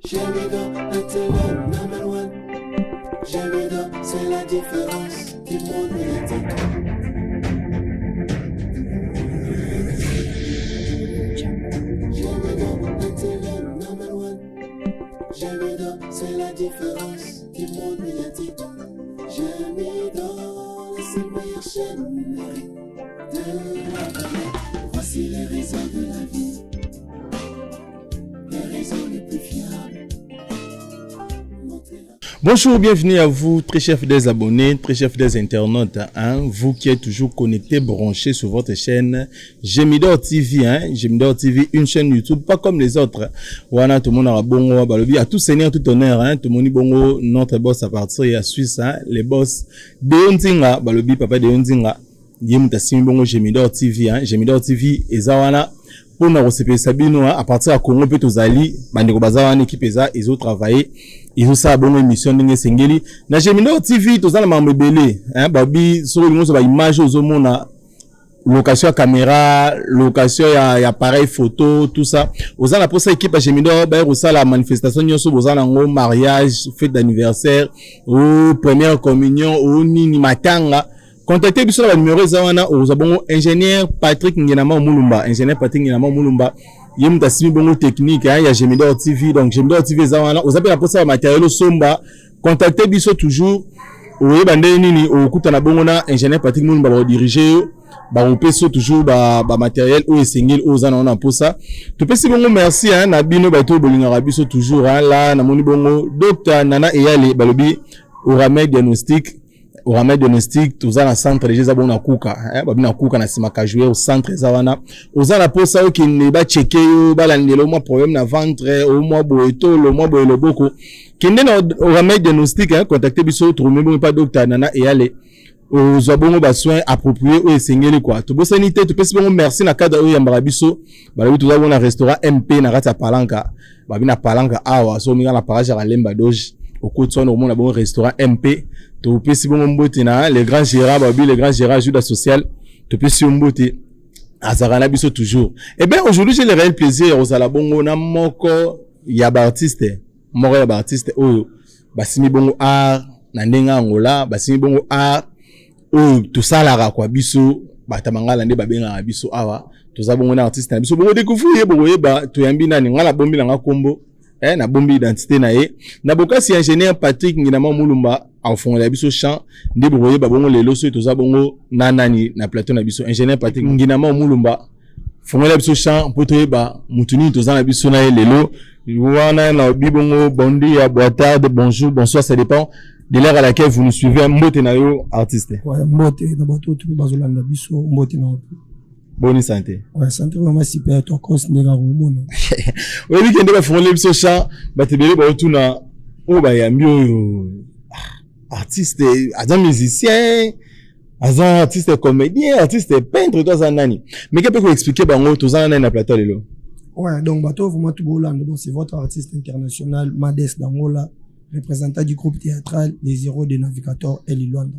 Gémido, la télé number one. Gémido, c'est la différence du monde médiatique. Gémido, la télé number one. Gémido, c'est la différence du monde médiatique. Gémido, la seule meilleure chaîne numérique de la planète. Voici les réseaux de la vie, les réseaux les plus fiables. Bonjour, bienvenue à vous, très chers des abonnés, très chers des internautes, hein, vous qui êtes toujours connectés, branchés sur votre chaîne Gemidor TV, hein, Gemidor TV, une chaîne YouTube pas comme les autres. Wana tout le monde a bongo, balobi à tout seigneur, tout honneur, hein, tout le monde bongo, notre boss à partir ya Suisse, hein, les boss Deo Nzinga, balobi papa Deo Nzinga, ye moto asimbi bongo Gemidor TV, hein, Gemidor TV eza wana mpona kosepelisa bino, hein, à partir ya Congo mpe tozali bandeko baza wana, équipe eza ezotravaille, ezosala bongo émission ndenge esengeli. Na Gemidor TV toza na makambo ebele, hein, babi soki olingi ozwa baimage, ozomona location ya caméra, location ya appareil photo, tout ça. Oza na mposa équipe ya Gemidor baye kosala manifestation nyonso boza nango, mariage, fête d'anniversaire ou première communion ou nini, matanga, contacte biso na banumero eza wana. Okozwa bongo ingénieur Patrick Ngenama Mulumba. Ingénieur Patrick Ngenama Mulumba, ye moto asimi bongo technique, hein, ya Gemidor TV. Donc Gemidor TV eza wana. Oza mpe na mposa ya matériel osomba, contacte biso toujours, oyeba ndenge nini okutana bongo na ingénieur Patrick Mulumba, bakodirige yo, bakopesa yo toujours bamatériel oyo esengeli, oyo oza nango na mposa. Topesi bongo merci, hein, na bino bato oyo bolingaka biso toujours, hein. La namoni bongo Dr Nana Eyale, balobi Oramed Diagnostic. Oramed Diagnostic, toza na centre déjà, eza bongo na Kuka, hein, babi na Kuka, na nsima Kajouer, centre eza wana. Oza na mposa okende bacheke yo, balandela mwa problème na ventre, o mwa boye tolo, mwa boye loboko, kende na Oramed Diagnostic, hein, contacte biso, tokomi bongo pa Dr Nana Eyale, ozwa bongo basoin approprié oyo esengeli quoi. Tobosani te, topesi bongo merci na cadre oyo eyambaka biso. Balobi toza bongo na restaurant MP na kati ya Palanka. Babi na Palanka awa, so ominga na parage ya Kalemba Doge, okoti wana, okomona bongo restaurant MP. Topesi bongo mbote na le grand gérant, babi le grand gérant Juda Social, topesi yo mbote, azalaka na biso toujours. Eh bien, aujourd'hui j'ai le réel plaisir ya kozala bongo na moko ya baartiste, moko ya baartiste oyo basimi bongo art na ndenge ya Angola, basimi bongo art oyo tosalaka kwa biso bato ya mangala nde babengaka biso awa. Toza bongo na artiste na biso, bongo découvrir ye, bokoyeba toyambi nani. Ngai nabombi nanga kombo, nabombi identité na ye. Na bokasi ya ingénieur Patrick Nginama Mulumba akofongola biso champ nde bokoyeba bongo lelo soki toza bongo na nani na plateau na biso. Ingénieur Patrick Nginama Mulumba, fongola biso champ mpo toyeba mutu nini toza na biso na ye lelo wana. Nalobi bongo bon dia, boa tarde, bonjour, bonsoir, ça dépend de l'heure à laquelle vous nous suivez. Mbote na yo, artiste. Ouais, mbote na bato oyo mpe bazolanda biso, mbote na Boni santé? Ouais, santé vraiment super, tokos ndenge akomona. Oyebi ke nde bafongoli biso champ, bato ebele baotuna oyo bayambi oyo, ah, artiste aza musicien, aza artiste comédien, artiste peintre, to aza nani? Meke mpe koexplike bango toza na nani na plateau lelo. Ouais, donc bato vraiment tout bolanda, donc c'est votre artiste international Mades d'Angola, représentant du groupe théâtral Les Héros des Navigateurs Eli Luanda.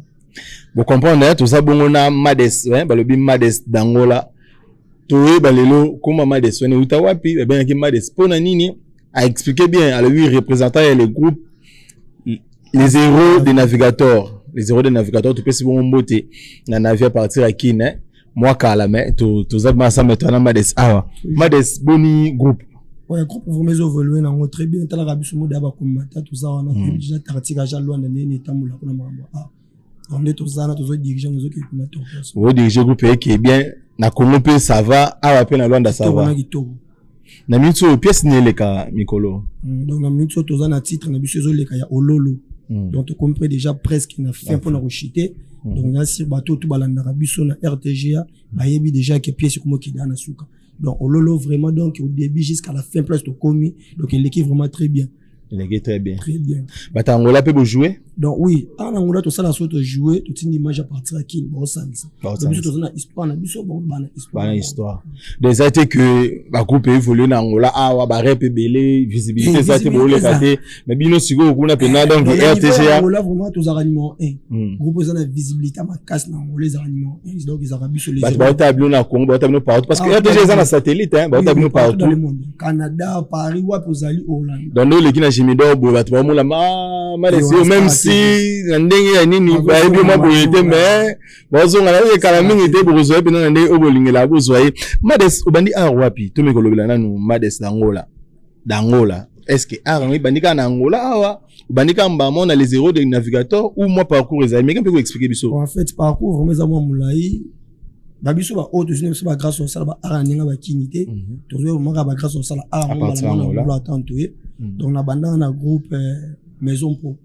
Bocomprendre, toza bongo na Mades, hein, balobi Mades d'Angola. Toyeba lelo koma Mades wana euta wapi, babengaki Mades mpona nini. Aexpliqué bien, alobi représentant ya le groupe Les Héros des Navigateurs, Les Héros des Navigateurs. Topesi bongo mbote na navi à partir ya Kine, hein. Mwa kala me toza ensemble, toza na Mades awa. Mades, boni groupe? Ouais, groupe vraiment ezoévolue nango très bien. Talaka biso mode ya bakombata, toza wana, toyebi déjà tactique aja Lwanda ndenge etambola kuna, makambo a donc nde toza wana, tozodirige, tozokende kuna tokos. Odirige groupe eke bien na Congo mpe ça va, awa mpe na Lwanda ça va. Wana kitoko. Na miniti oyo, pièce nini eleka mikolo? Donc na miniti oyo toza na titre na biso ezoleka ya Ololo. Donc tokomi mpe déjà presque na fin mpona kochite. Donc na sur bato oyo to balandaka biso na RTGA bayebi déjà ke pièce ekomi okende na suka. Donc Ololo vraiment, donc au début jusqu'à la fin, place tokomi, donc eleki vraiment très bien. Eleki très bien. Très bien. Bato ya Angola mpe bojouer? Donc oui, awa na Angola tosala, so tojouer, totindi image à partir ya Kini, baosangisa. Donc biso toza na histoire na biso, bango bana histoire. Bana histoire. Donc eza te que bagroupe évolue na Angola awa, barep ebele, visibilité eza te, booleka te, mais bino sikoyo kuna mpena, donc RTGA. Angola vraiment tozalaka numéro 1. Groupe eza na visibilité makasi na Angola ezalaka numéro 1, donc ezalaka biso. Bato baotala bino na Congo, baotala bino partout, parce que RTG eza na satellite, baotala bino partout dans le monde, Canada, Paris, wapi ozali, Hollande. Donc nde oleki na Gemidor boye, bato baomona malesi, même si na ndenge ya nini bayebi mwa boye te, mais bazonga na ekala mingi te, bokozwa ye mpena na ndenge oyo bolingela bozwa ye. Mades, obandi art wapi? Tomeki kolobela nanu Mades d'Angola. D'Angola, est ce que art yango ebandi kaka na Angola awa, obandi kaka mbamo na Les Héros de Navigateur, ou mwa parcours ezali? Meki mpe koexpliquer biso. En fait, parcours vraiment eza mwa molai. Babiso baoyo tozwi na biso bagrâce, osala ba art na ndenge bakini te. Tozwi vraiment kaka bagrâce, osala art na Angola tanto ye. Donc na bandanga na groupe Maison Pro.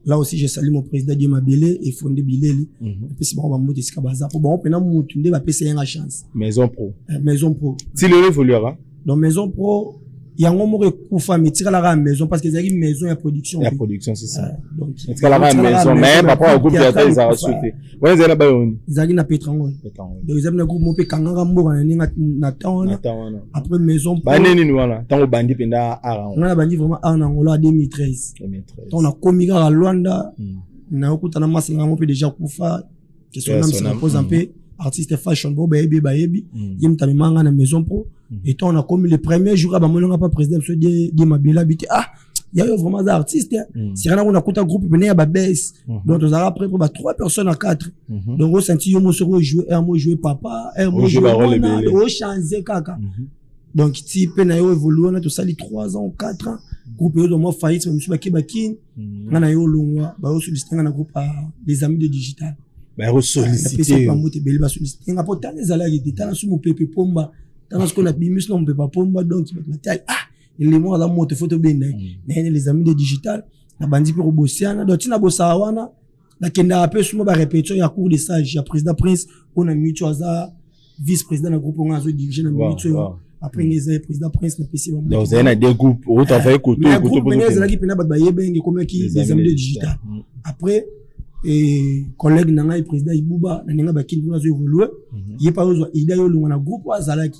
Là aussi, je salue mon président Dieu Mabele et Fondé Bileli. Epesi bango bambote esika baza, po bango mpena mutu nde bapesa yanga chance. Maison Pro. Maison Pro. Ti lelo évoluera? Donc Maison Pro yango moko ekufa, mais etikalaka ya maison parce que ezalaki maison ya production. Ya production, c'est ça. Donc etikalaka ya maison, mais papa ya groupe théâtre ezalaka su te. Wana ezali na bayoni? Ezalaki na Petrangol. Donc ezalaki na groupe moko mpe ekangaka mboka na ndenge na temps wana. Après Maison Pro bane nini wana, ntango bandi mpenza art yango? Nga na bandi vraiment art na Angola 2013. Ntango nakomi kaka Lwanda, nakokutana masala yango mpe déjà kufa, que son âme se repose en paix, artiste Fashion bo bayebi, bayebi ye, moto amemanga na Maison Pro. Et ntango nakomi, le premier jour bamonanga pa président biso Die Mabela bi te: "Ah, ya yo vraiment aza artiste." Sika nango nakuta groupe pene ya babese, donc tozalaka près po ba trois personnes à quatre. Donc osanti yo mo soki ojoue air mo, joue papa air mo, joue mwana, ochange kaka. Donc ti mpe na yo évolue wana, tosali 3 ans ou 4 ans, groupe eyo mwa faillite, bamisu bake bakini. Nga na yo olongwa, bayosollicite nga na groupe Les Amis de Digital. Bayosollicite? Bambote ebele basollicite nga, mpo tala ezalaki te, tala su mopepe pomba, tala sikoyo nabimisi na mopepe pomba. Donc bato batali: "Ah, elemo aza moto, fo tobenda ye." Naye Les Amis de Digital, nabandi mpe kobosiana. Donc ntina bosaka wana, nakendaka mpe suma barépétition ya cour de sage ya président Prince, oyo na minute oyo aza vice président na groupe onga azodirige na minute oyo. Après nge eza président Prince, napesi. Donc ozali na deux groupes, otravaille koto. Groupe mene ezalaki mpena bato bayebenge, ekomaki Les Amis de Digital. Après, collègue na ngai président Ibuba na ndenge bakini mpona azo évolue, ye mpe azozwa ida ye olongwa na groupe oyo azalaki,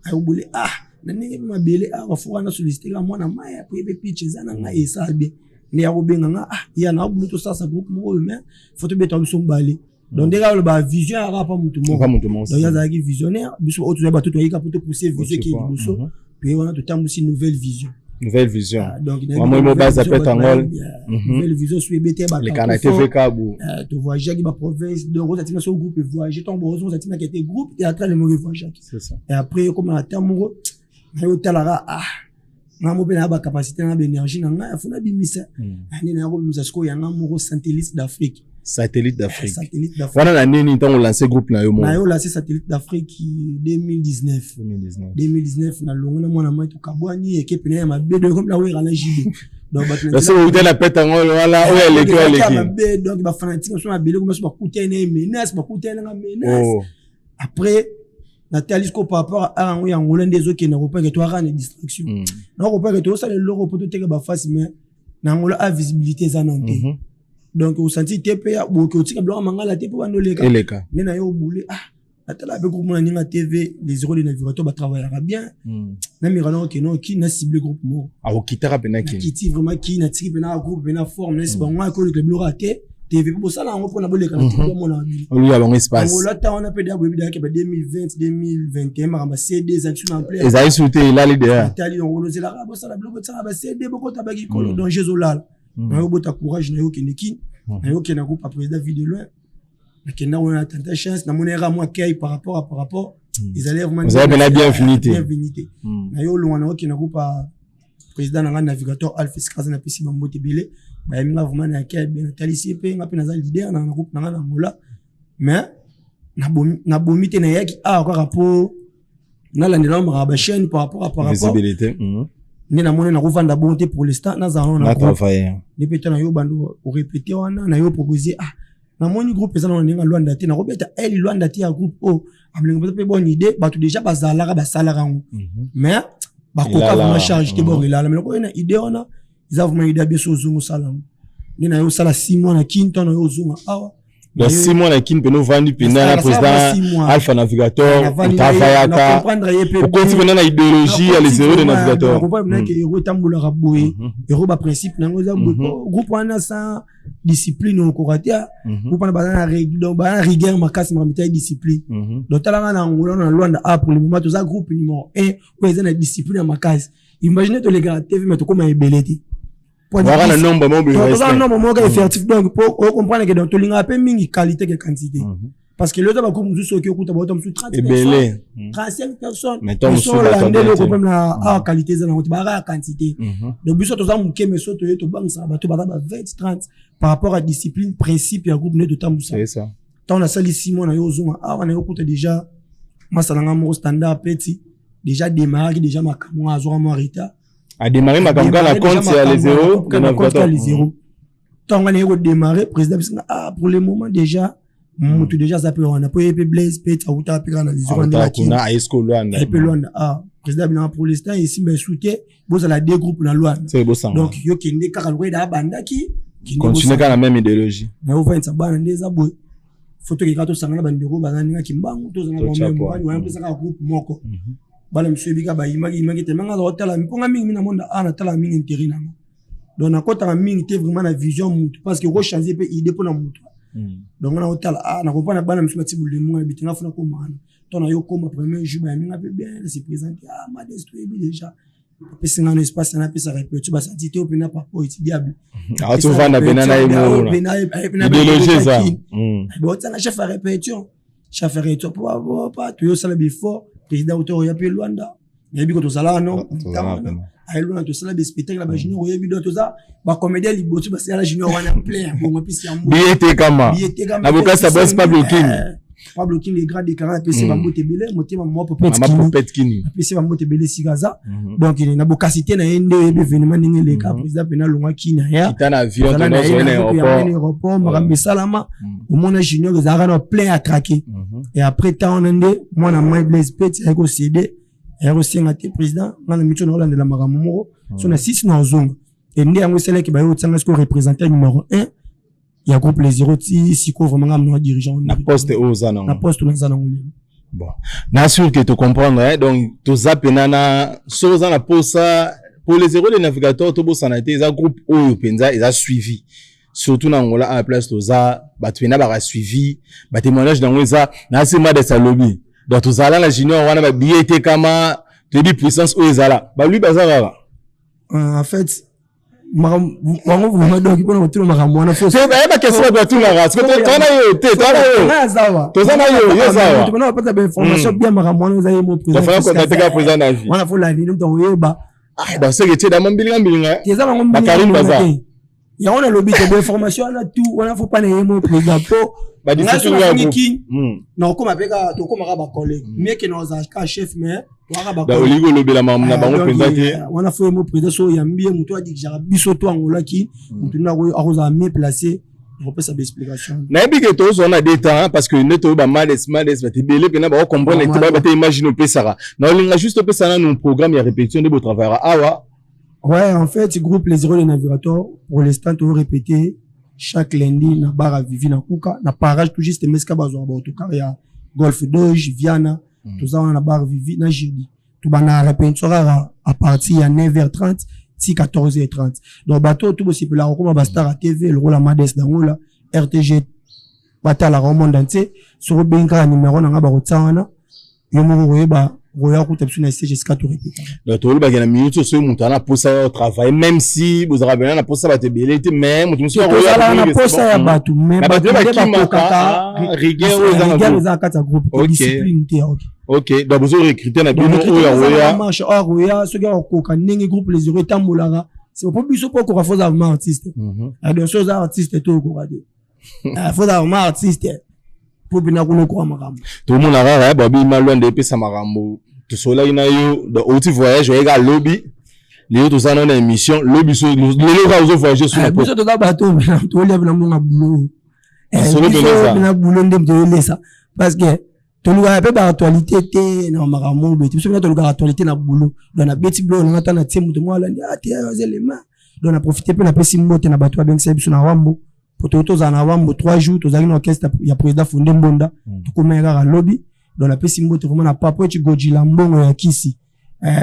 ayobole: "Ah, na ndenge mpe mabele awa, fo wana sollicite kaka mwana maya po yebe pitch eza na ngai, esala bien." Nde ya kobenga nga: "Ah, ya na obulu, tosalasa groupe moko oyo, mais fo tobeta biso mibale." Donc ndenge aloba, vision yaka pa mutu moko. Donc ye azalaki visionnaire, biso oyo tozali bato toyika po topousse vision eke liboso. Toye wana, totambusi Nouvelle Vision. Nouvelle Vision. Donc Mwa mo base pe tangol. Nouvelle Vision so ebete. Leka na TV Kabu. Tovoyageaki baprovince. Donc ozatina so groupe voyage, ntango bozo ozatinaki ete groupe théâtral moko evoyageaki. C'est ça. Et après, comme na temps moko naye otalaka: "Ah, nga mo mpe na bacapacité na baénergie na ngai, afo nabimisa." Nde naya kobimisa sikoyo yanga moko, Satellite d'Afrique. Satellite d'Afrique. Satellite d'Afrique. Wana na nini, ntango lancé groupe na yo moko? Na yo lancé Satellite d'Afrique 2019. 2019. 2019, nalongo na mwana mai, tokabwani, eke pene ya mabe. Donc comme nawera na JB, donc bato so outa na pete yango wana oyo eleki, oyo eleki mabe. Donc bafanatique so mabele koma so bakutani na ye menace, bakutani nanga menace. Après natali siko par rapport à yango, yango nde ezokende kopeke toaka na distraction, nakopeke tozosala eloko mpo toteka bafasi, mais na yango a visibilité eza nano te. Donc osanti te mpe boke otika biloko mangala te mpo bando oleka. Eleka. Nde na yo obule: "Ah, natala mpe groupe mona ndenge TV Les Héros de Navigateur batravaillaka bien." Nameka na okende oki na cible groupe moko. Akokitaka mpena kini? Nakiti vraiment ki, natiki mpena groupe mpena forme nasi bango akoleka biloko ya te TV mpo bosala yango mpona boleka na TV, bamona bino. Oluka bango espace. Angola ta wana mpe deya boyebi deyaki ba 2020, 2021, makambo ya CD ezalaki su na ampleur. Ezali su te, elali deya. Natali yango, ozelaka bosala biloko, botisaka ba CD, bokota bakikolo, danger ezolala. Nayo bota courage, nayo okende kini, nayo okende na groupe ya président Vie de Loin. Nakenda wana na tanta chance, namoni yaka mwa kei par rapport ezali vraiment. Ozali mpena bienvenu te. Bienvenu te. Nayo olongwa, na okende na groupe ya président na ngai Navigateur Alpha, esika aza, napesi bambote ebele. Bayambi nga vraiment na yakei bien, natalisi ye mpe nga mpe naza leader na groupe na ngai na Angola, mais nabomi te. Nayaki awa kaka mpo nalandela makambo bachaîne par rapport visibilité. Nde namoni nakovanda bongo te. Pour l'instant nazala nano na na groupe. Travailler. Nde mpe na yo bando orépété wana, na yo propose: "Ah, namoni groupe eza na ndenge ya Lwanda te, nakobeta ele Lwanda te ya groupe oyo abilengo mpe bonne idée." Bato déjà bazalaka, basalaka yango, mais Bakoka vraiment charge te, bor elala. Mais lokola na idée wana, eza vraiment idée ya biso. Ozonga osala yango nde na yo, osala 6 mois na Kini, ntango na yo ozonga awa. Dans 6 mois na Kini mpena ovandi mpenza na président Alpha Navigateur, otravayaka, okoti mpena na idéologie ya les héros de Navigateur. Comprendre que héros etambolaka boye, héros baprincipe nango eza boye. Groupe wana, sans discipline okoka te. Groupe wana baza na donc baza na rigueur makasi, makambo etali discipline. Donc talanga na Angola, na Lwanda, a pour le moment toza groupe numéro 1 oyo eza na discipline ya makasi. Imagine, tolekaka TV mais tokóma ebele te. Waka na nombre moko. Toza na nombre moko effectif. Donc po ocomprendre que donc tolingaka mpe mingi qualité que quantité, parce que lelo bagroupe mosusu oki okuta baota mosusu 30 ebele, 35 personnes. Olande eloko mpe na awa, qualité eza nango te, bayaka ya quantité. Donc biso toza moke, mais so toye, tobangisaka bato baza ba 20, 30 par rapport à discipline, principe ya groupe nde totambusa. Ntango nasali 6 mois na yo, ozonga awa, na yo okuta déjà masala nga moko standard peti déjà démarraki déjà makambo, azwaka mwa retard. Adémarré makambo kaka na compte ya les héros. Na compte ya les héros. Ntango nga naye kodémarrer, président bisinga: ah, pour le moment déjà motu déjà aza mpe wana, po ye mpe Blaise mpe awutaka mpe kaka na les héros. Ndenge mpe Lwanda, ah, président binanga, pour l'instant esimba esu te, bozala deux groupes na Lwanda. Donc yo kende kaka lokola eda abandaki. Continue kaka na même idéologie. Na ovandisa bana nde eza boye, fo tokeka tosangana, bandeko baza ndenge kimbangu, tozanga bamobali wana, mpesaka groupe moko. Bana misu ebika bayimaki yimaki te, manga otala mponga mingi mingi namonda a natala mingi intérêt nanga. Donc nakɔtaka mingi te vraiment na vision mutu, parce que okochange mpe idée mpona mutu. Donc na otala, ah, nakomprendre bana misu bati bolemo ya bitenga funa koma wana to na yo koma premier jour, bayaminga mpe bien na se présente: ah, Mades, toyebi déjà. Apesi nga no espace, na apesa répétition, basanti te opena papa eti diable. Atovanda pena na ye mona idéologie eza. Botianga chef ya répétition, chef ya répétition po pa toyosala befort. Président oto oya mpe Lwanda, nayebi ko tozala wana aye Lwanda, tosala baspectacle ya bajunior, oyebi. Donc toza bacomédien liboso basala junior wana plein bongo mpisi ya biye tekama na bokasi bos Pablo King. Pablo King, le grand déclarant, apesi bambote ebele, motema mwa Popet Kini. Apesi bambote ebele esika aza. Donc na bokasi te na ye nde oyebi événement ndenge eleka. Président mpena alongwaki na ya aéroport, makambo esalama, omona junior ezalaka na plein à craquer. Et après temps wana nde mwana mai Blaise Pet ayaki kocéder, ayaki kosenga te: président, nga na mitio naolandela makambo moko so na sisi na ozonga. E nde yango esalaki baye otianga sikoyo représentant numéro 1 ya groupe les héros ti sikoyo. Vraiment nga mna dirigeant. Na poste oyo oza nango. Na poste naza nango lelo. Bon, na sûr que tocomprendre, hein. Donc toza pena na soki oza na posa pour les héros de Navigateur, tobosana te, eza groupe oyo mpenza eza suivi, surtout na Angola à la place. Toza bato mpena baka suivi, batémoignage nango eza na se Mades alobi. Donc tozala na junior wana, babillet etekama, toyebi puissance oyo ezala, balui baza kaka. En fait, bango vraiment, donc mpona kotuna makambo wana. Bayeba question bato batunaka, toza na yo te, toza na yo, toza na yo, yo zawa. Mpona bapata bainformation bien, makambo wana eza ye mo. Président contacte président na vie. Wana fo landini moto akoyeba. Donc seke tie dama mbilinga mbilinga. Eza bango. Bakarine baza. Yango nalobi te, boinformation wana tu wana fo pana ye mo président, po badiscipline. Nakokoma mpe kaka, tokomaka bacollègue mieux que nazala kaka chef, mais toyaka. Olingi kolobela makambo na bango mpenza te. Wana fo ye mo président so oyambi ye, moto adirigeaka biso to angolaki, moto nde akozala mieux placé akopesa baexplication. Nayebi ke tozwa na de temps, parce que nde toyoba Mades, Mades, bato ebele mpena bakocomprendre te, bayeba te imagine opesaka na olinga juste opesa nanu programme ya répétition nde botravaillera awa. Ouais, en fait, groupe Les Héros des Navigateurs, pour l'instant, on répété chaque lundi na bar à Vivi na Kuka, na parage tout juste meska bazwa ba autocar ya Golf Doge, Viana, toza wana na bar Vivi na jeudi. Tobanda répétition kaka à partir ya 9h30 ti 14h30. Donc bato tout bosepela kokoma ba star à TV, le rôle Mades d'Angola, RTG batalaka au monde entier. Soki obengi kaka numéro na nga bakotia wana, yo moko koyeba koya kuta biso na siège esika torépétaka. Donc tolobaki na minute oyo, soki moto ana posa ya travailler, même si bozalaka pena na posa bato ebele te, mais moto mosusu tozalaka na posa ya bato, mais bato nde bakimaka rigueur oyo eza na eza na kati ya groupe, discipline te. Ok. Ok, donc bozo recruter na bino oyo akoya. Marche oyo akoya, soki akokoka ndenge groupe les héros etambolaka, c'est po biso mpo okoka, faut ozala vraiment artiste. Donc soki oza artiste te, okoka te. Faut ozala vraiment artiste po mpena kuna okoka makambo. Tomona kaka babima Lwanda epesa makambo. Tosolaki na yo, outi voyage, oyeka lobi, lelo toza nano na émission lobi, so lelo kaka ozo voyage so. Biso toza bato tolia bina mbonga bulo, Solo. Bina bulo nde toyolesa, parce que Tolukaka mpe baactualité te na makambo moko boye te. Biso mpena tolukaka actualité na boulot. Donc nabeti biloko nanga, ata na tie moto moko alandi, ah te, aza elema. Donc na profite mpe napesi mbote na bato babengisa biso na Wambo, po toyo tozala na Wambo 3 jours. Tozalaki na orchestre ya président Fonde Mbonda. Tokomaki kaka lobi. Donc napesi mbote vraiment na Papa Eci Gojila, mbongo ya kisi,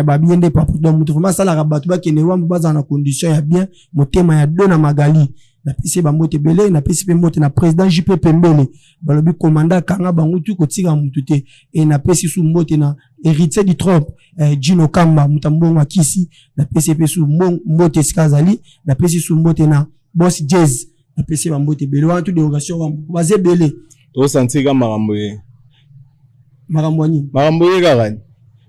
babie nde papa. Donc moto vraiment asalaka bato bakende Wambo, bazala na condition ya bien, motema ya do na Magali. Napesi ye bambote ebele. Napesi mpe mbote na président JP Pembele, balobi komanda akanga bango tu kotika motu te. E napesi su mbote na héritier du trompe, Gino Kamba, moto ya mbongo akisi. Napesi ye mpe su mbote esika azali. Napesi su mbote na boss Jazz. Napesi ye bambote ebele wana tu. Dérogation Wambo baza ebele. Tosanti ka makambo ye. Makambo ya nini? Makambo ye kaka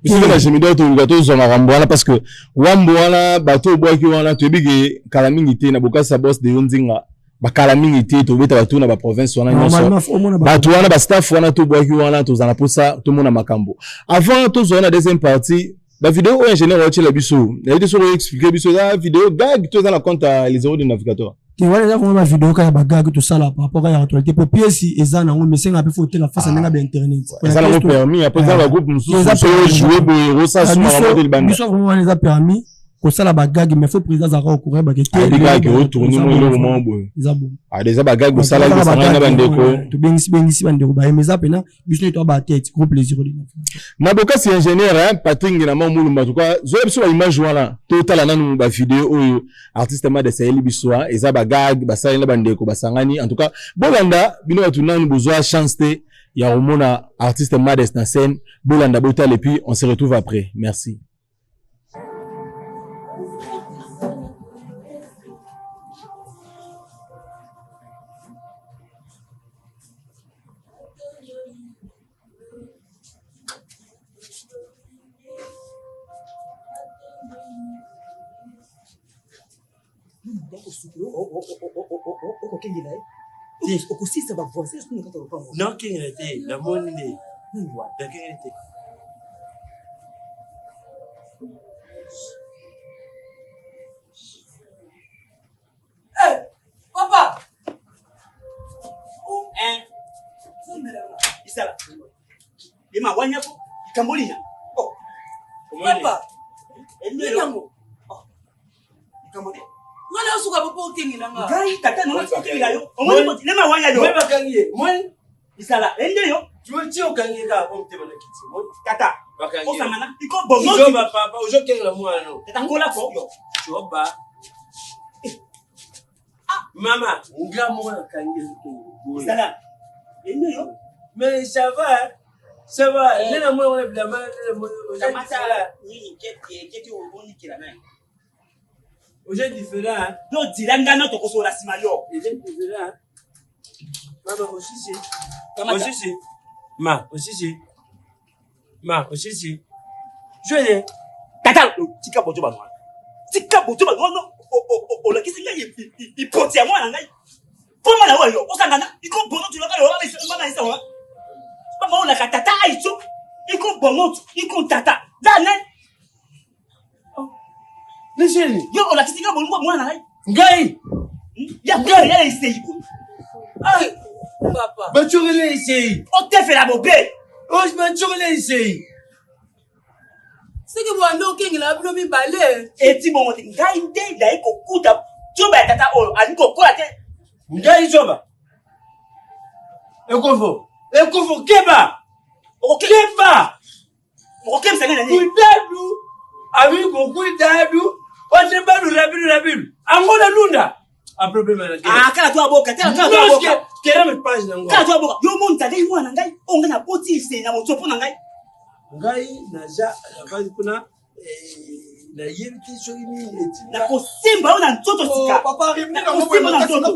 biso mpe na Gemidor toluka tozwa makambo wana, parce que Wambo wana, bato obwaki wana, toyebi ke kala mingi te na bokasi ya boss de yo Nzinga, bakala mingi te tobeta bato na baprovince wana nyonso. Normalement, faut omona bato wana, bastaff wana tobwaki wana, tozala na mposa tomona makambo avant tozwa na deuxième partie. Bavideo oyo ingénieur aotiela biso, nayebi te soki oexplique biso, eza video gag to eza na compte ya les héros de navigateur? Te, wana eza vraiment bavideo kaka ya bagag tosala par rapport ya actualité, po pièce eza nango mesenga mpe fo oteka face ndenge ya bainternet. Eza nango permis? Après eza bagroupe mosusu so joue boye, osala makambo te libanda. Biso vraiment wana eza permis kosala bagag, mais faut président azalaka au courant bake te. Ayebi kaka ke otourne mo eloko moko boye. Eza bon. Ah, déjà bagag bosalaki, bosangani na bandeko. Tobengisi bengisi bandeko bayemba, eza mpena biso nde toa batete groupe Les Héros de na bokasi. Ingénieur, hein, Patrick Ngenama Mulumba, en tout cas zoya biso baimage wana, totala nanu bavideo oyo artiste Mades ayeli biso. Eza bagag basali na bandeko basangani. En tout cas bolanda bino bato nanu bozwa chance te ya komona artiste Mades na scène. Bolanda, botala, et puis on se retrouve après. Merci. Okokengela ye, okosisa bavoisin na kati ya lopango. Nakengela te, namoni nde nakengeli te. Papa isala ema wanyako likambo lina. Papa, yango. Likambo te. Nga na osuka popo okengela nga. Ngai tata nanga okengela yo, omoni lema wanya yo. Bakangi ye moni. Isala ende yo. Ti okangi ye kaka po motema na kiti. Tata osangana iko bongo. Zoba papa, ozokengela mwana no. Tata ngola ko yo. Zoba mama, nga moko nakangi. Isala ende yo. Mais ça va, ça va. Nde na mwana wana bilamba. Kamata nini keti onikela naye. Oza différent. Todila ngana, tokosola nsima yo. Eza différent. Mama osisi, osisi, ma osisi, ma osisi joye. Tata, tika bojo banwana, tika bojo banwana. Olakisi ngai ipoti ya mwana ngai mpo mwana oyo osangana iko bongo tulaka yo mama isa wa mama olaka tata aiso iko bongo iko tata dane. Nisheni. Yo olakisi ngai bolingo mwana ngai. Ngai. Ya ngai ya esei boye. Papa. Bacokele esei. Otefela bobe. Bacokele esei. Soki bwanda okengela bino mibale. Eti bongo te, ngai nde naye kokuta zoba ya tata oyo alingi kokola te. Ngai zoba. Ekofo. Ekofo keba. Keba. Okokebisa ngai na nini? Kuidadu. Abi ko kuidadu. Wate badu rabidu rabidu. Angola lunda. A problème na Ah, kala to aboka, kala to aboka. Kera me page nango. Kala to aboka. Yo moni tata mwana ngai, o ngai na boti se na motsopo na ngai. Ngai naza navandi kuna, nayebi te soki nini etinda. Nakosimba yo na nzoto sika. Nakosimba na nzoto.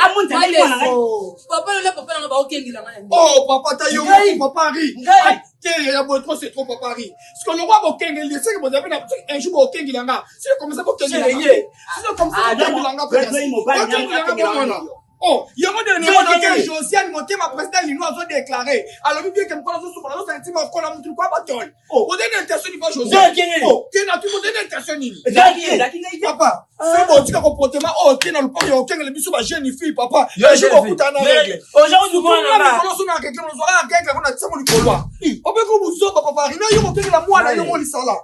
Amoni tata mwana ngai. Papa lola, papa nanga baokengela ngai. Oh papa, ta yo Ngai. papa Henri. Ngai. Te ya boye trop c'est trop, papa Henri. Parce que le roi bokengeli, c'est que bozabi na un jour bokengeli nga. C'est comme ça bokengeli nga. Ye. C'est comme ça Ah, bokengeli nga. Bokengeli mobali, Bokengeli nga bomona. Oh, yango nde Ngai. namonaki Josiane Motema, président Lino azodeklare. Alobi bien ke mokolo azosukola azosanti mokola mutu kwa batole. Ozali na intention nini pa Josiane? Ngai. Oh, te na tu ozali na intention nini? Ezalaki ngai te. Papa. Soki botika comportement oyo te na lopango ya kokengela biso ba jeune fille papa. Yo bokutana na règle. Likolo so na règle ozwaka règle yango na tiango likolo. Obeki buzoba papa Rina yo kokengela mwana yo molisala.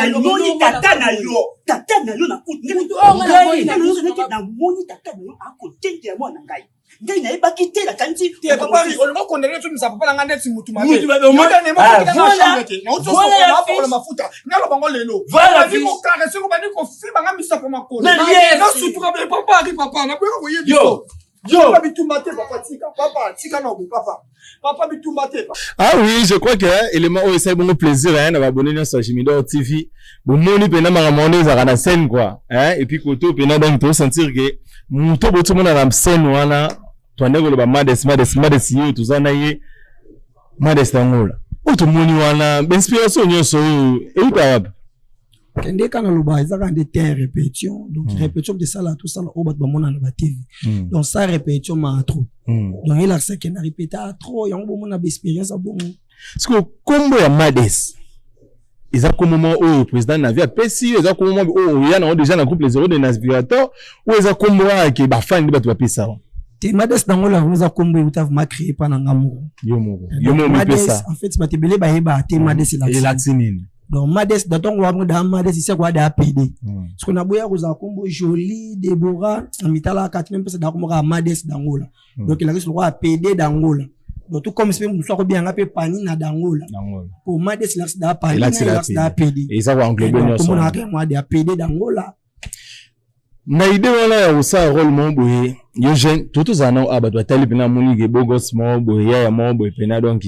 Namoni tata na yo, tata na yo namoni tata na yo akokengela mwana ngai. Ngai nayebaki te, nakanisi te papa olingo okondane tumisa papa na ngai ndeti mutu mabe mafuta naloba ngo lelo bandi kokarese ko bandi kofiba nga misapo makolo nasutuka be papa ari papa naboyaka koyebi yo bitumba te papa tika papa tika na papa papa bitumba te. Ah oui, je crois que élément oyo esali bongo plaisir hein, na baabonné nyonso ya Jimidor TV. Bomoni mpena makambo wana ezalaka na scène quoi hein, et puis koto mpena donc tosentir que moto botomona na scène wana toande koloba Mades Mades Mades ye toza na ye Mades Angola oyo tomoni wana bainspiration nyonso oyo euta wapi? Kende kaka naloba eza kaka nde te répétition donc répétition moto esala tosala oyo bato bamona na batv donc ça répétition maa trop donc elakisa ke na répéta trop yango bomona baexpérience ya bongo. Sikoyo nkombo ya Mades eza nkombo moko oyo président Navi apesi yo, eza nkombo moko oyo oya nango déjà na groupe Les Héros de Navigateur, oyo eza nkombo wana ke bafani nde bato bapesa wa? Te, Mades nango la eza nkombo euta vraiment créé mpa na nga moko. Yo moko, yo moko mipesa. En fait bato ebele bayeba te Mades elakisi nini. Donc Mades da ntongo wango da Mades isi akoya da PD parce que naboya kozala nkombo Jolie Deborah na mitala kati mpe mpesa da kombo kaka Mades d'Angola. Donc elakisi lokola PD d'Angola. Donc tout comme mpe mosusu akobenga mpe pani na d'Angola po Mades elakisi da pani na elakisi da PD. Eza koenglobe nyonso. Kombo na yango da PD d'Angola. Na idée wana ya kosala rôle moko boye, yo jeune to tozala nao awa, bato batali mpena amoni ke bogos moko boye, yaya moko boye mpena, donc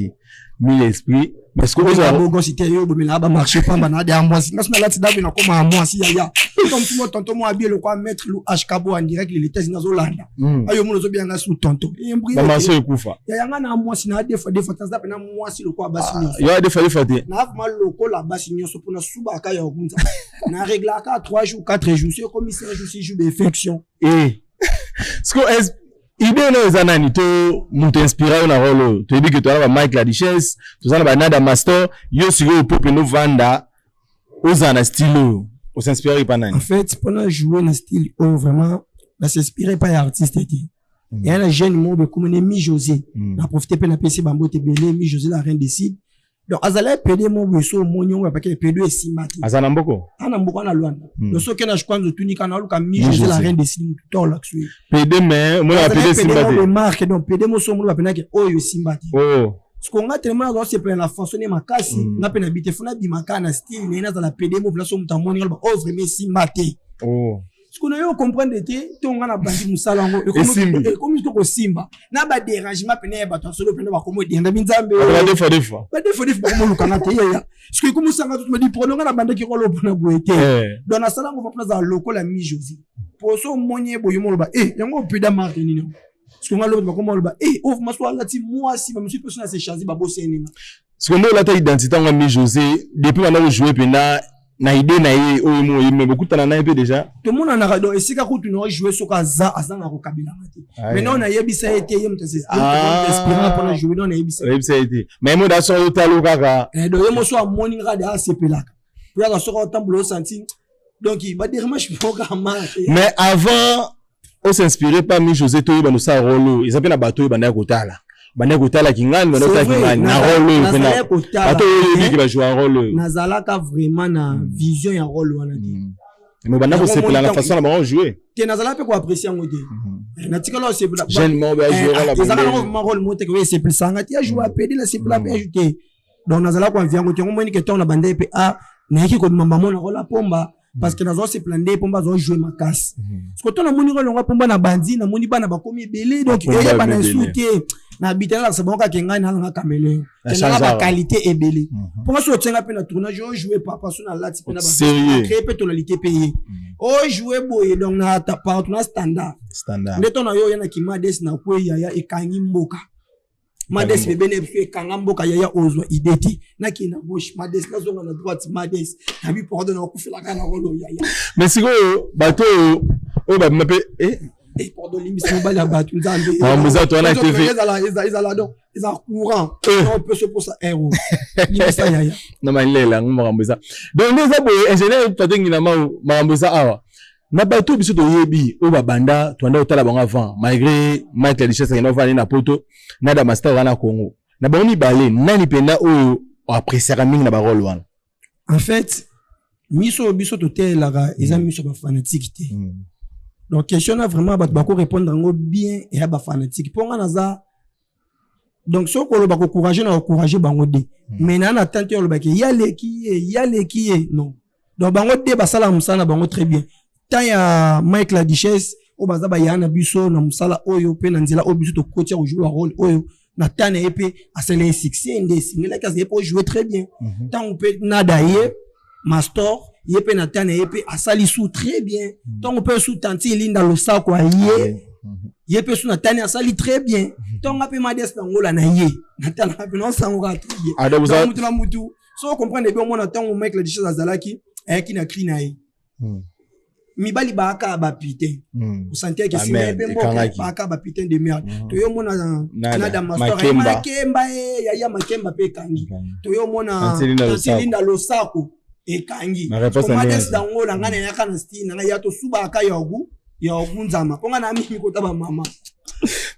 mille esprit parce que ozala bogos te, yo bomela ba marché pamba na ya mwasi nga sina lati dabe na koma ya mwasi yaya comme tout mon tonton mo abie lokwa maître lu HK bo en direct les États-Unis azolanda ayo mono ozobenga nga sous tonton ba marché ekufa. Yaya nga na mwasi na defa defa taza pena mwasi lokwa basi nyonso. Yo defa defa te. Na vraiment lokola basi nyonso pona suba ka ya okunza na réglaka 3 jours, 4 jours, c'est comme 5 jours, 6 jours d'infection. Eh siko idée oyo eza nani to moto inspira yo na rôle oyo? Toyebi ke toza na ba Mike la Duchesse, toza na ba Nada Master. Yo sikoyo po pene ovanda ozala na style oyo, osinspiraki pa nani? En fait mpona jouer na style oyo vraiment nasinspire pa ya artiste te. Eya na jeune moko bekomene Mi José, na profite mpe napesi bambote ebele, Mi José la reine décide. Donc azala pede moko boye so omoni yango apake pede esimba te. Aza na mboko? Ana mboko, ana Lwanda. Donc soki na kwanza otuni kana oluka Mi José la reine décide, mutu to olakisi ye. Pede mais omona pede esimba te. Marque donc pede moso omoni bapenaki oyo esimba te. Siko nga tellement nazala osepela na façon ne makasi, nga mpe nabi te fo nabima kaka na style naye, nazala pede mo place moto amoni aloba oyo vraiment esimba te. Siko na yo comprendre te to nga na bandi mosala yango ekomi to kosimba na badérangement pene ya bato ya solo pene bakomo edenda binzambe. Badefa defa. Badefa defa bakomolukanga te yaya. Siko ekomisanga to madi prono nga na bandaki rolo mpona boye te. Donc nasala yango mpona azala lokola Mi José po so omoni ye boye moloba e yango opeda marke nini. Siko nga lobi bakoma oloba e o maso alati mwasi bamosusu mpe so na se change baboseni nga. Siko nde olata identité yango ya Mi José depuis banda kojoue mpena na idée na ye oyo mo oye me bokutana na ye mpe déjà? Tomonanaka donc esika kutu na ojoue soki aza azanga kokabelanga te. Maintenant nayebisa ye te, ye moto inspirant mpona joue donc nayebisa. Oyebisa ye te mais mo da soki otalo kaka. Donc ye moso amoni nga de asepelaka po yaka soki otambola osanti donc badermache moko marche. Mais avant osinspire pa Mi José toyeba nosala rôle oyo, eza mpe na bato oyo bandaki kotala, bandaki kotala kingani, bandaki kotala kingani na rôle oyo mpe na bato oyo oyebiki bajoua rôle oyo. Nazalaka vraiment na vision ya rôle wana te. Mais banda kosepela na façon na bango jouer? Te, nazalaka mpe koapprécie yango te, natikala osepela. Jeune moko ajoue rôle. Ezalaka nango vraiment rôle moko te ke oyo esepelisanga te, ajoue apede nasepela mpe ajoue te. Donc nazalaka koanvi yango te. Yango moni ke ntango na banda ye mpe a nayaki kobima mbamo na rôle ya Pomba parce que nazwa sepela nde Pomba azwa jouer makasi. Parce que to namoni rôle yango Pomba na bandi, namoni bana bakomi ebele donc eyebana esu te na bita nalakisa bango kaka ngai nalanga caméléon nanga baqualité ebele mponga so otianga mpe na tournage ojoue papa so nalati mpe na créé mpe tonalité mpe ye ojoue boye donc na partout na standard nde to na yo oya na kimades na kwe yaya ekangi mboka Mades bebe na biso ekanga mboka yaya ozwa idée te nakende na gauche Mades nazonga na droite Mades nabi pardon nakokufelaka na rolo yaya. Mais sikoyo bato oyo oyo babima mpe. Eh, pardon limbisa mobali ya bato nzambe. Makambo eza to wana TV. Ezala ezala donc eza courant. Eh. On peut se posa euro. Limbisa yaya. Na malela yango makambo eza. Donc nde eza boye, ingénieur Patrick Nginamau, makambo eza awa. Na bato biso toyebi oyo babanda toanda kotala bango avant, malgré Mike la Duchesse akenda ovanda na poto na Damastar wana na Congo. Na bango mibale, nani mpenza oyo appréciaka mingi na barole wana? En fait, miso oyo biso totelelaka eza miso ya bafanatike te. Donc question na vraiment bato bako répondre yango bien eya bafanatike mpo nga naza donc soki koloba kocourage na kocourage bango de, mais naa na tante oyo olobaki ya leki ye, ya leki ye, non. Donc bango de basalaka mosala na bango très bien. Temps ya Mike la Duchesse oyo baza baya na biso na mosala oyo mpe na nzela oyo biso tokoti ya kojouer barole oyo na temps na ye mpe asala ye succès nde esengelaki azali mpo jouer très bien. Ntango mpe nada ye mastor ye mpe na temps na ye mpe asali su très bien. Ntango mpe su tanti Elinda Losako aye ye mpe su na tani asali très bien. Ntango nga mpe Mades na Ngola na ye na tani nga mpe naosango kaka très bien. Ah, donc Donc, mutu na mutu so comprendre bien, omona ntango Mike la Duchesse azalaki ayaki na cri na ye, mibali baaka baputain, osantiaki Ah, esimba ye merde, mpe mboka ekangaki. baaka baputain de merde. Toyomona Nada, nada mastor Makemba. Makemba ye yaya Makemba mpe ekangi. Toyomona Tanti Linda Losako. Linda Losako ekangi. Ma réponse na Mades ndenge. Dangola ngai nayaka na style na ngai ya tosubaka yaogu yaogu nzama mpo ngai na mingi kota bamama.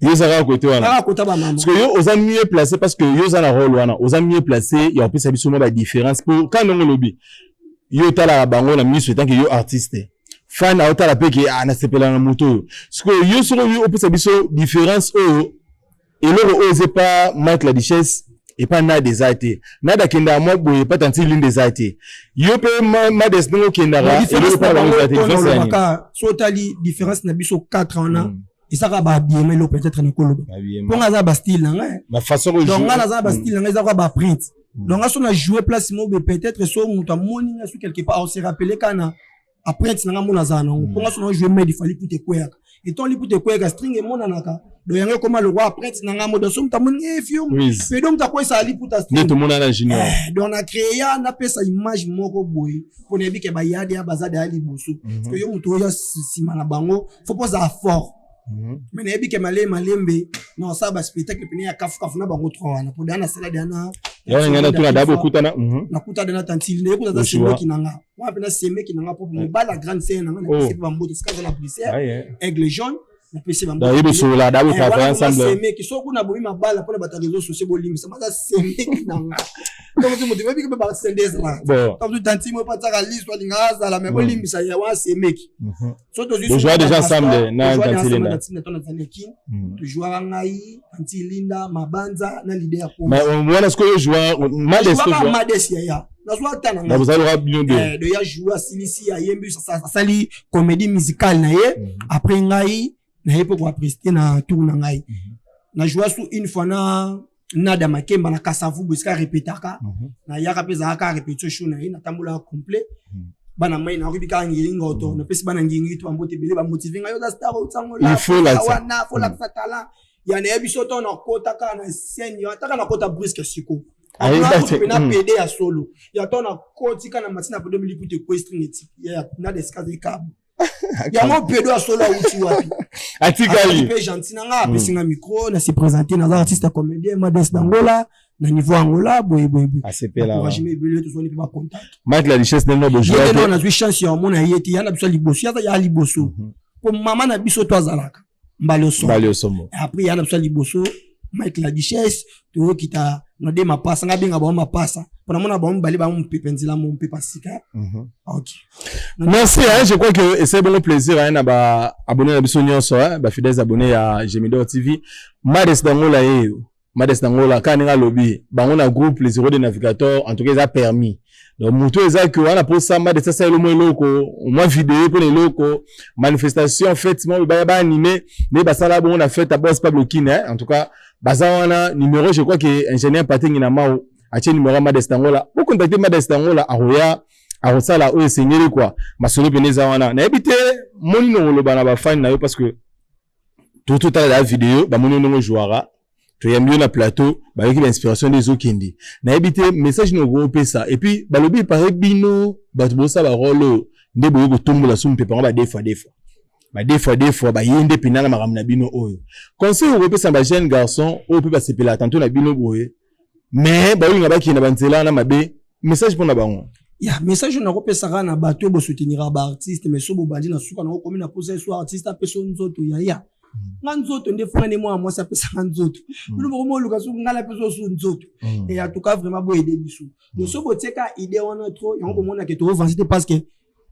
Yo ozalaka kote wana. Kaka kota bamama. Parce que yo oza mieux placé, parce que yo oza na rôle wana, oza mieux placé ya kopesa biso mwa badifférence po ka ndenge olobi yo otalaka bango na miso etanke yo artiste fan aotala mpe ke ah, nasepela na moto oyo. Sikoyo yo soki oyo opesa biso différence oyo eloko oyo eza epa Mike la Duchesse, epa Nada eza te, Nada akendaka mwa boye, epa tanti Linda eza te, yo mpe Mades ndenge okendaka eloko epa bango eza te, différence ya nini? Olobaka so otali différence na biso 4 wana, ezaka babiema eloko peut-être nakoloba mpo ngai aza bastyle na ngai. Na façon Donc ngai naza na bastyle na ngai, eza kwa baprint. Donc nga so na jouer place moko boye, peut-être so moto amoni nga so quelque part ose rappeler kaka na apprenti na nga mona azala nango, mpo nga so na jouer made ifali liputa ekweyaka eton liputa ekweyaka string emonanaka. Donc yango ekoma lokwa apprenti na nga mo. Donc so moto amoni nga fium pedo moto akweyisaka liputa nde string. Tomona na junior. Eh, donc na créa napesa image moko boye mpo nayebi ke bayade ya baza daya liboso, parce que yo moto oyo nsima na bango faut mpo ozala fort. Mais nayebi ke malembe malembe na osala baspectacle pene ya kafukafu na bango trois wana po daya nasala daya na Yango ngai natuna da bokutana. Nakuta daya na tantile naye aza Oshua. semeki na nga wana mpe na semeki na nga po mobali ya grande sœur na nga. Napesi mpe bambote esika aza na Bruxelles, Aigle Jaune, napesi Donc ye bosolola da botravaille ensemble. Semeki soki kuna bomi mabala mpona bato ya réseau sociaux bolimbisa baza semeki na nga. Donc moto boyebi mpe basende ezalaka Bon. tantu tanti mo patiaka liso alingaka azala me bolimbisa ya wana semeki. So tozwi Bojouer déjà ensemble na Tanti Linda. Linda. Tojouaka ngai, tanti Linda Mabanza na leader. Mais wana sikoyo yo joueur Mades to Jouaka joueur Mades yaya nazwa ata na na ngai. bozali loka bino deux. Eh, de ya joue asilisi ayembi asali comédie musicale na ye. Après ngai naye mpe koapprécier na tour na ngai na joua su une fois na Nada Makemba na Kasavubu esika répétaka. Nayaka mpe ezalaka répétition show na ye natambolaka complet. Bana mai nakoki kaka ngiri ngoto napesi bana ngingi to bambote ebele bamotive ngai oza star Il faut lakisa. Wana fo lakisa talent ya nayebi so to nakota kaka na scène yo ataka nakota brusque siko Ayeba te. na pede ya solo ya to nakoti kaka na matina po 2000 liputa equestring eti ya na descase ekabo yango pedo ya solo awuti wapi? Atikali. Mpe gentil na nga apesi nga micro na se présente naza artiste comédien Mades d'Angola na niveau Angola boye boye boye. Asepela. Encouragement ebele tozwani mpe bacontact. Mike la Duchesse ndenge Ye bojouer nde nao nazwi chance ya omona ye te ya na biso ya liboso ya ya liboso mpo mama na biso to azalaka mbali osomba. Mbali osomo. Après ya na biso ya liboso Mike la Duchesse toyokita na de mapasa nga benga bango mapasa mpo namona bango mibale bango mopepe nzela mo mopepe sika. Ok. Merci, hein, je crois que c'est bon plaisir hein, na ba abonné na biso nyonso hein, ba fidèles abonnés ya Gemidor TV. Mades d'Angola ye, Mades d'Angola ka ninga lobby, bango na groupe les héros des navigateurs, en tout cas ils a permis. Donc muto eza que wana posa Mades ça ça mo eloko, moi vidéo pour eloko, manifestation fête mo ba ba animé, ne basala bon na fête à boss Pablo Kine hein, en tout cas baza wana numéro, je crois que ingénieur Patingi na mau atie numéro ya Mades d'Angola. Bo contacter Mades d'Angola aroya akosala oyo esengeli kwa masolo pene eza wana. Nayebi te moni na koloba na bafani na yo parce que totala la video bamoni yo ndenge ojouaka, toyambi yo na plateau, bayoki bainspiration nde ezokende. Nayebi te message nini okopesa. Et puis balobi epare bino bato bosala barole oyo nde boye kotombola su mpepa ngo badefa defa. Ba deux fois deux fois baye nde mpenza na makambo na bino oyo. Conseil okopesa ba jeune garçon oyo mpe basepelaka tanto na bino boye, mais baolinga bakende na banzela wana mabe, message mpo na bango? Ya message oyo nakopesaka na bato oyo bosouteniraka baartiste, mais so bobandi na suka nango komi na posa eso artiste apesa nzoto, yaya, nga nzoto nde fanga nde mwana mwasi apesanga nzoto, bino boko moluka soki ngai napesa osu nzoto. Et en tout cas vraiment boyede biso. Donc so botieka idée wana trop, yango bomonake toovanse te, parce que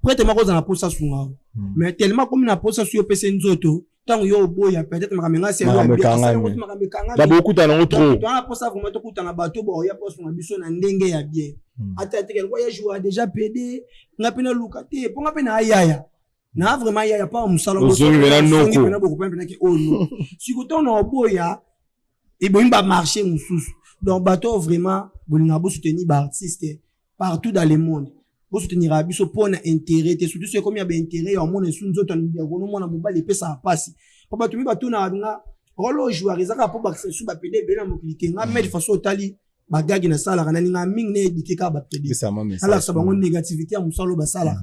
prêtre moko ozala na posa sunga, mais tellement komi na posa su opesa nzoto, ntango yo oboya, peut-être makambo enga makambo ekangami, bokutana yango trop. Toza na posa vraiment tokutana bato baoya mpo asunga biso na ndenge ya bien. Ata teke lokwa ya joua déjà pede, nga mpe naluka te mpo nga mpe na ayaya na vraiment yaya pa mosala. Ozongi mpe na noko. Mpena bokopena mpena ke oyo no siko ntango na oboya eboyi bamarché mosusu. Donc bato oyo vraiment bolingaka bosoutenir baartiste partout dans le monde, bosouteniraka biso mpo na intérêt te, surtout soki ekomi ya baintérêt ya omona esu nzoto ya kono mwana mobali, epesaka mpasi mpo bato mi batunaka nga role oyo joueur eza kaka mpo bakisa esu bapede ebele na mokili te. Nga mais de façon otali bagagi nasalaka, nalinga mingi na éduquer kaka bapede, alakisa bango négativité ya mosala oyo basalaka.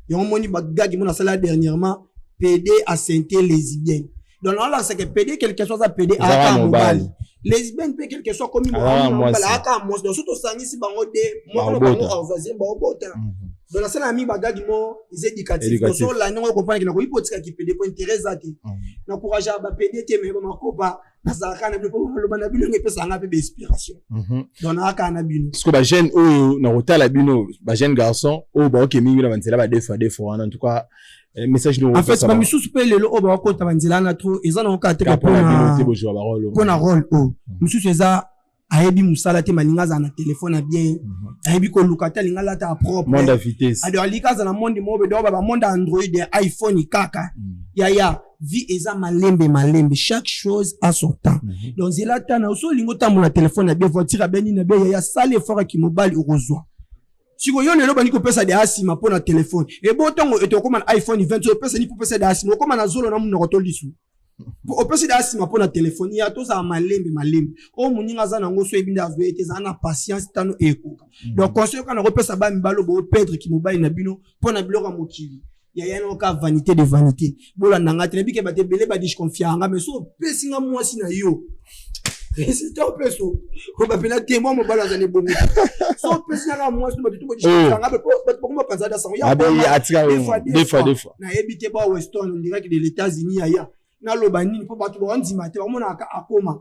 Yango moni bagagi mo nasala dernièrement, PD asente lesbienne. Donc naolakisaka PD, quelque soit aza PD, aka mobali, lesbienne mpe quelque soit komi mobali, aka mwasi. Donc so tosangisi bango de moko na bango orvoisien baobota. Donc nasalaka mingi bagagi mo eza éducatif. Donc so olandi yango, okomprendre na koyi mpo otikaki PD po intérêt eza te. Naencourageaka bapd te, mais bamakopa nazalaka na bino mpo maloba na bino epesaka mpe bainspiration. Donc naaka na bino. Parce que bajeune oyo na kotala bino, bajeune garçon oyo baoke mingi na banzela ba deux fois deux fois wana, en tout cas message en fait bamisusu mpe lelo oyo bakota banzela wana trop, eza nango kaka te mpona rôle oyo. Mosusu eza ayebi mosala te, malinga azala na telefone ya bien, ayebi koluka te, alinga alata ya propre. Monde à vitesse. Ado alingi aza na monde moko donc bamonde Android, iPhone kaka. Yaya, vie eza malembe malembe, chaque chose a son temps. Donc nzela tana oso olingi otambola na telefone ya bien, voiture ya bien, nini na bien, yaya, sala effort ya kimobali, okozwa. Sikoyo yo lelo bandi kopesa de asima mpo na telefone ebo, ntongo ete okóma na iPhone 20, opesa ni mpo opesa de asima, okóma na zolo na monoko to lisu opesi da nsima mpo na telefone. Ya tozala malembe malembe, oyo moninga aza nango so eyebi nde azwa ete ezala na patience, tano ekoka. Donc conseil kaka nakopesa ba mibali oyo booperdre kimobali na bino mpo na biloko ya mokili, yaya, naoka vanité de vanité. Bolanda nga te, nayebi ke bato ebele badisconfiaka nga, mais so opesi nga mwasi na yo, résultat opesa oyo bapena te mwa mobali azali ebongo. So opesi nga mwasi, bato to bodisconfiaka nga, bato bakoma panza da sango. Nayebi te ba Weston direct de l'États-Unis, yaya, naloba nini mpo bato baondima te, bamonaka akoma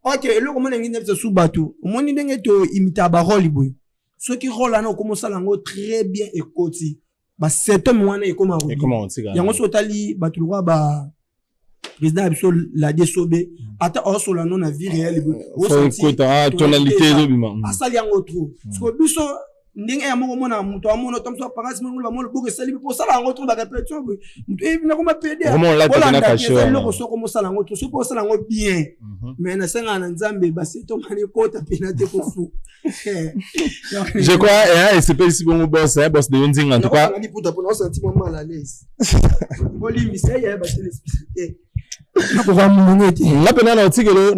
ok. Eloko omona ngi nayebisa su bato, omoni ndenge toimitaka barole boye, soki role wana okoma osala yango très bien, ekoti basymptôme wana ekoma yango. Soki otali bato lokwa ba président ya biso Lade Sobe, ata aosola no na vie réelle, tonalité ezobima. Asali yango trop. Siko biso ndenge ya moko omona moto amona to moto apparence moko bamona loboko esali mpo osala yango trop, barépétition boye, moto eyebi nakoma pede olanda eloko. Soki omosala yango trop, soki osala yango bien, mais nasengaka na Nzambe basetomani ekota pena te kofu. Je crois esepelisi bongo boss, boss de Nzinga en tout cas. Liputa mpona osanti mwa mal à l'aise, bolimbisa ya batelespectateur, nakoka molongo te. Nga mpena na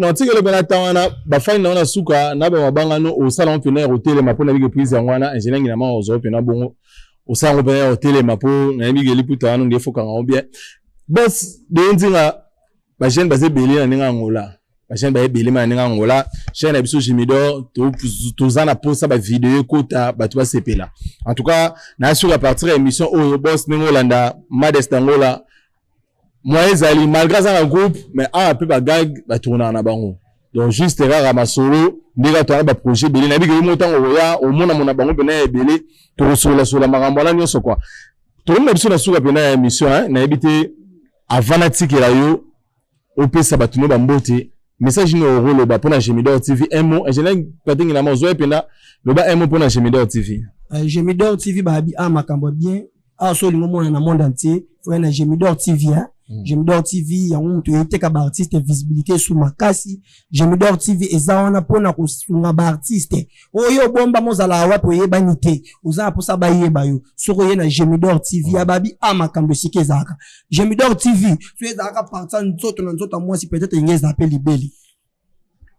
otikelo mpena ntan wana bafani na wana suka na bamabangano osala ngo mpena ya kotelema mpo nayebi ke prise yango wana ingénieur Nginama ozwa mpena bongo osala ngo mpena ya kotelema mpo nayebi ke liputa wana nde efokanga ngo bien. Boss de Nzinga, bajeune baza ebele na ndenge ya Angola, bajeune baye ebele ma na ndenge ya Angola. Chaîne na biso Jimidor, toza na posa bavideo ekota, bato basepela. En tout cas na suka à partir ya émission oyo, boss, ndenge olanda Mades d'Angola, moyen ezali malgré aza na groupe, mais awa mpe bagag batournaka na bango. Donc juste kaka masolo ndenge toyaka baprojet ebele, nayebi ke yo mo ntango okoya omonamona bango mpena ya ebele, tokosololasolola makambo wana nyonso kua. Tokomi na biso na suka mpena ya émission. Nayebi te, avant natikela yo opesa bato no bambote, message nini okoloba mpona Gemidor TV? Un mot, ingénieur Patengi na ozwa ye mpenza, loba un mot mpona Gemidor TV. Gemidor TV, babi a makambo ya bien awa. So olingi omona na monde entier, foya na Gemidor TV, hein? Gemidor TV yango moto eteka baartiste, visibilité esu makasi. Gemidor TV eza wana mpona kosunga baartiste oyo obomba mozala wapi oyebani te, oza na mposa bayeba yo. Soki oye na Gemidor TV ya babi a makambo esika ezalaka Gemidor TV, so ezalaka parti nzoto na nzoto ya mwasi, peut-être enge ezala mpe libeli.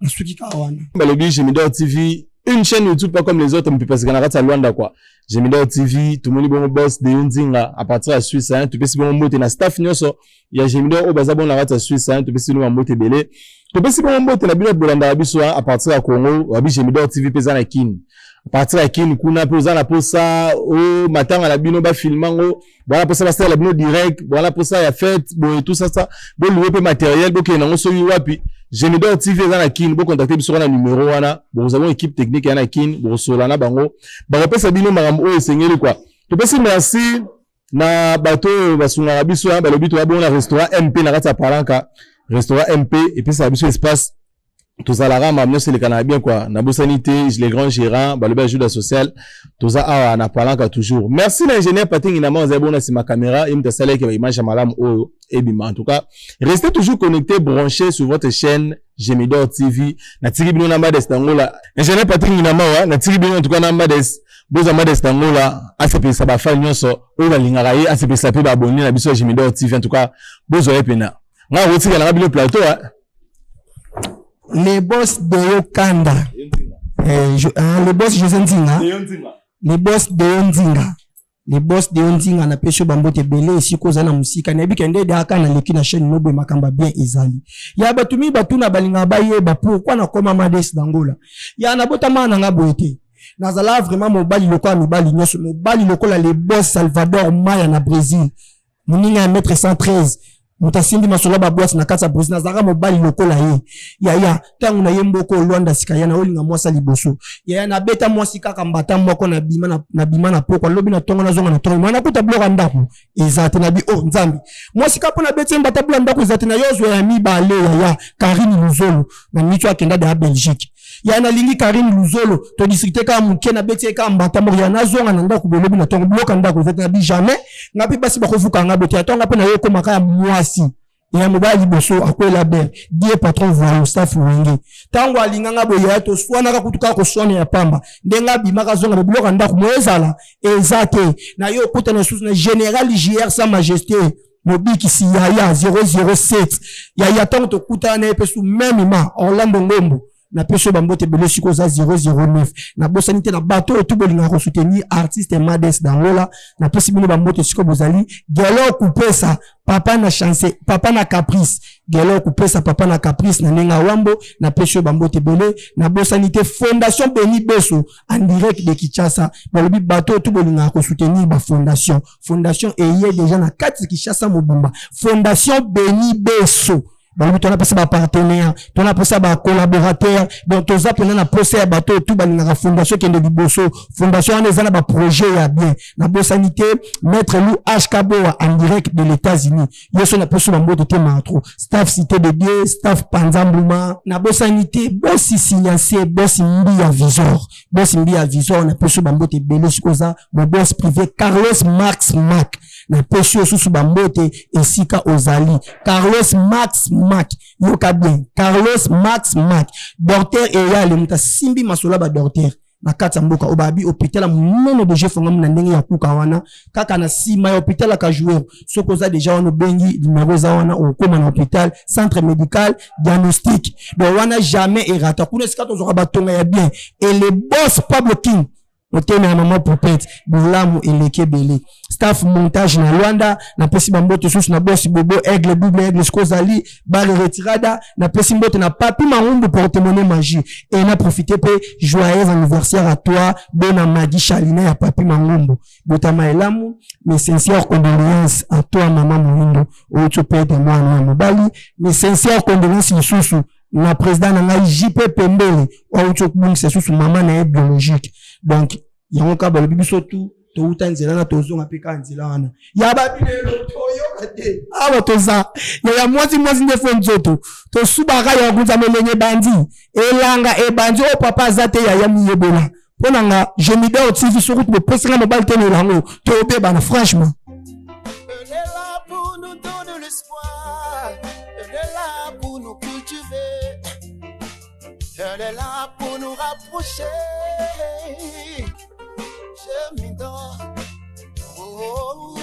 Nasuki kaka wana. Balobi Gemidor TV. Une chaîne YouTube pas comme les autres, parce que na kati ya Luanda quoi. Gemidor TV, tomoni bongo boss de Nzinga à partir ya Suisse hein, topesi bongo mbote na staff nyonso ya Gemidor oyo baza bongo na kati ya Suisse hein, topesi bino mbote ebele. Topesi bongo mbote na bino bolandaka biso hein, à partir ya Congo, wabi Gemidor TV mpe eza na Kin. À partir ya Kin kuna mpe oza na posa o matanga na bino ba filma yango, bwana posa basala bino direct, bwana posa ya fête boye tout ça ça, bolouer mpe matériel bokende nango soki wapi. Gemidor TV eza na Kin, bocontacte biso wana numero wana, bokozala bongo équipe technique ya na Kin, bokosola na bango, bakopesa bino makambo oyo esengeli quoi. Topesi merci na bato oyo basungaka biso hein, balobi toya bongo na restaurant MP na kati ya Palanka. Restaurant MP epesaka biso espace tozalaka makambo nyonso elekana bien quoi. Nabosani te les grands gérants balobi ya Juda social, toza awa na Palanka toujours. Merci na ingénieur Patingi na azali bongo na nsima caméra, ye moto asalaki ba image ya malamu oyo ebima. En tout cas, restez toujours connectés, branchés sur votre chaîne Gemidor TV. Natiki bino na Mades Dangola, ingénieur Patrick Nginamawa, natiki bino en tout cas na Mades. Boza Mades Dangola asepelisa bafan nyonso oyo balingaka ye, asepelisa mpe baabonné na biso ya Gemidor TV. En tout cas, bozwa ye pena nga kotikala nga bino plateau hein. Le boss Deyo Kanda. Eh, le boss José Nzinga. Le boss Deyo Nzinga. Le boss Deyo Nzinga na pesho bambote ebele esika oza na mosika. Nayebi ke nde daka na leki na chaîne nobo makambo ya bien ezali. Ya bato mingi batuna balingaka bayeba pourquoi nakoma Mades d'Angola. Ya nabotama na nga boye te. Nazala vraiment mobali lokola mibali nyonso, mobali lokola le boss Salvador Maya na Brésil. Moninga ya maître 113 moto asimbi masolo ya baboite na kati ya Brésil, nazalaka mobali lokola ye. Yaya ntango na ye mboko Luanda sika ya na olinga mwasi ya liboso. Yaya nabeta mwasi kaka mbata moko na bima na, na bima na pokwa lobi na tongo nazonga na tongo mwana kuta biloko ya ndako eza te na bi oh Nzambe mwasi kaka mpo nabeti ye mbata biloko ya ndako eza te na yo ozwa ya mibale yaya Karine Luzolo na mitu akenda de ya Belgique. Ya nalingi Karine Luzolo to districte kaka moke nabeti ye kaka mbata moko ya nazonga na ndako bolobi na tongo biloko ya ndako eza te na bi jamais nga mpe basi bakofuka nga bote ata nga mpe na yo ekomaka ya mwasi ya mobali liboso akwela be die patron voyou staff wenge ntango alinga nga boye ya toswanaka kutu kaka koswana ya pamba ndenge abimaka zonga ba biloko ya ndako moye ezala eza te na yo okutana lisusu na général JR sa majesté mobikisi yaya 007 yaya ntango tokutana na ye mpe su meme ma Orlando Ngombo napesi yo bambote ebele sikoyo oza 009. Nabosani te na bato oyo tu bolingaka kosoutenir artiste Mades d'Angola, napesi bino bambote sikoyo bozali Gelor Kupesa papa na chance papa na caprice Gelor Kupesa papa na caprice na ndenge awambo napesi yo bambote ebele. Nabosani te fondation Beni Beso en direct de Kinshasa, balobi bato oyo tu bolingaka kosoutenir ba fondation, fondation eye deja na kati Kinshasa mobimba, fondation Beni Beso balobi tona mposa bapartenaire, tona mposa bacollaborateur, donc toza mpena na posa ya bato oyo tu balingaka fondation ekende liboso. Fondation wana eza na baprojet ya bien. Nabosani te maître Lou HK Boa en direct de l'États-Unis, yo so napesi bambote te matro staff cité de Dieu staff Panza Mbuma. Nabosani te bosi signance bosi mbi ya visor bosi mbi ya visor napesi bambote ebele sikoyo oza mo boss privé Carlos Max Mac napesi yo susu bambote esika ozali Carlos Max Mac yoka bien Carlos Max Mac docteur eyale moto asimbi masolo ya ba docteur na kati ya mboka oyo babi hôpital ya monene deja efongami na ndenge ya kuka wana kaka na nsima ya hôpital ya Kajuero. Soki oza deja wana obengi numero eza wana okokóma na hôpital centre médical diagnostic donc wana jamais erata kuna esika tozwaka batonga ya bien. Et le boss Pablo King motema ya mama Poupette bolamu eleki ebele staff montage na Luanda napesi bambote susu na boss Bobo Aigle double Aigle siko ozali bare retirada napesi mbote na Papi Marumbu porte-monnaie magie et na profité mpe joyeux anniversaire à toi bona Magi Chalina ya Papi Mangumbu botama elamu. Mes sincères condoléances à toi mama Moyindo outi operdre mwana ya mobali. Mes sincères condoléances lisusu na président na ngai JP Pembele outi okobungisa susu mama na ye biologique. Donc yango kaka balobi biso tu touta nzela na tozonga mpe kaka nzela wana ya babilelo toyoka te awa toza ya mwasi mwasi nde fo nzoto tosubaka ya kunzama elenge ebandi elanga ebandi oyo papa aza te yaya miyebola mpo na nga Gemidor TV soki bopesanga mobali te na yango tobebana franchement. Elle est là pour nous donner l'espoir. Elle est là pour nous cultiver. Elle est là pour nous rapprocher. Je m'endors. Oh,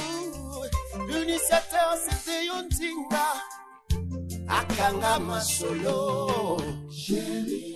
l'initiateur c'était Yontinga. Akanga Masolo. Chérie.